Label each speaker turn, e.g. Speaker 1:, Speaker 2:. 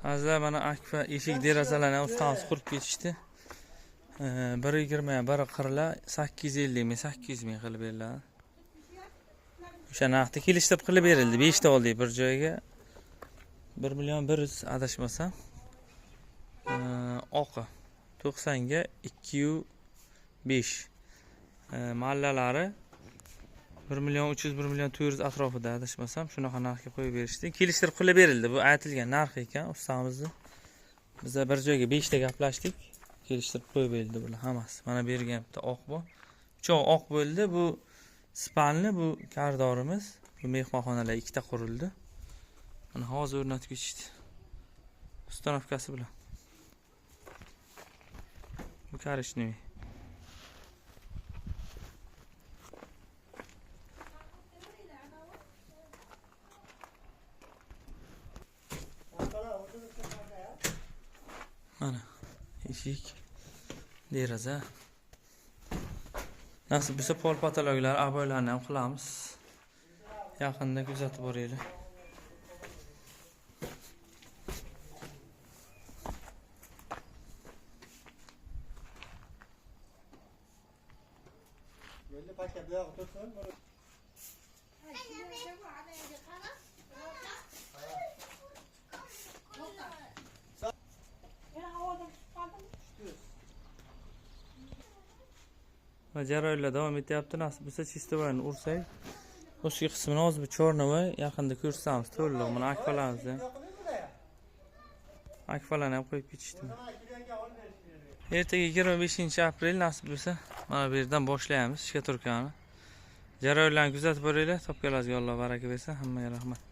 Speaker 1: Azizlar, mana akfa eshik derazalarni ustamiz qurib ketishdi. 1.20 biri qirla 850 ming 800 ming qilib beriladi. O'sha narxda kelishtirib qilib berildi. 5 ta oldik bir joyga. 1 million 100 adashmasam. Oqi 90 ga 2.5. Mallalari 1 million 300 1 million 400 atrofida adashmasam shunaqa narxga qo'yib berishdi. Kelishtirib qilib berildi. Bu aytilgan narx ekan ustamizni. Biz bir joyga 5 ta gaplashdik. Kelishtirib qo'yib berildi bular hammasi. Mana bu yerga ham bitta oq bor. Uchoq oq bo'ldi. Bu spalni, bu koridorimiz, bu mehmonxonalar ikkita qurildi. Mana hozir o'rnatib ketishdi. Ustanovkasi bilan. Bu korичневый. Mana eshik, deraza. Nasib bo'lsa pol patologlar, aboylarni ham qilamiz. Yaqinda kuzatib boraylik. Va jarayonlar davom etyapti. Nasib bo'lsa chistovoyni ursak, ustki qismini hozir bu chornovoy yaqinda ko'rsatamiz to'liq. Mana akfalarimizni. Akfalarni ham qo'yib ketishdi. Ertaga 25-aprel nasib bo'lsa mana bu yerdan boshlaymiz shkaturkani. Jarayonlarni kuzatib boringlar. Topganlaringizga Alloh baraka bersin. Hammaga rahmat.